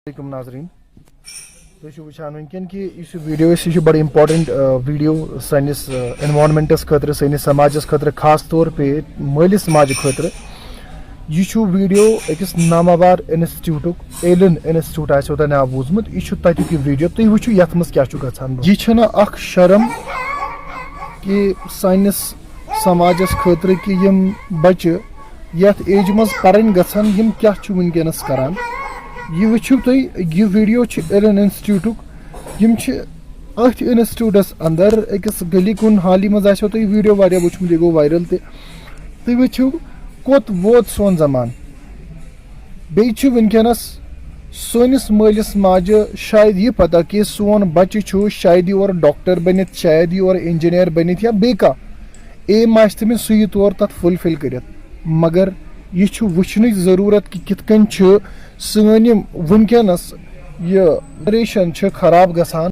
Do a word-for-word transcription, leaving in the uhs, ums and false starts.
علیکم ناظرین، تُہۍ چھِو وٕچھان وٕنکیٚن کہِ یُس یہِ ویٖڈیو أسۍ، یہِ چھُ بڑٕ important video سٲنِس environment خٲطرٕ، سٲنِس سماجس خٲطرٕ، خاص طور پے مٲلِس ماجہِ خٲطرٕ۔ یہِ چھُ ویٖڈیو أکِس ناماوار انسٹیٹیوٹُک، ایلن انسٹیٹیوٹ آسیو تۄہہِ ناو بوٗزمُت۔ یہِ چھُ تَتیُک یہِ ویٖڈیو، تُہۍ وٕچھِو یَتھ منٛز کیٛاہ چھُ گژھان۔ یہِ چھُنہٕ اکھ شرم کہِ سٲنِس سماجس خٲطرٕ کہِ یِم بچہِ یتھ ایجہِ منٛز پرٕنۍ گژھن، یِم کیٛاہ چھِ وٕنکیٚنس کران؟ یہِ وٕچھِو تُہۍ، یہِ ویٖڈیو چھُ ایلن انسٹیٹیوٹُک۔ یِم چھِ أتھۍ انسٹیٹیوٹس اندر أکِس گلی کُن حالی منٛز آسیو تۄہہِ یہِ ویٖڈیو واریاہ وٕچھمُت، یہِ گوٚو وایرل تہِ۔ تُہۍ وٕچھِو، کوٚت ووت سون زمان۔ بیٚیہِ چھُ وٕنکیٚنس سٲنِس مٲلِس ماجہِ شاید یہِ پتہ کہِ سون بچہِ چھُ شاید یور ڈاکٹر بٔنِتھ، شاید یور انجینئر بٔنِتھ یا بیٚیہِ کانٛہہ ایم آسہِ تٔمِس، سُہ یی تور تتھ فُلفِل کٔرِتھ۔ مگر یہِ چھُ وٕچھنٕچ ضروٗرت کہِ کِتھ کٔنۍ چھِ سٲنۍ یِم وٕنکیٚنس یہِ جنریشن چھِ خراب گژھان۔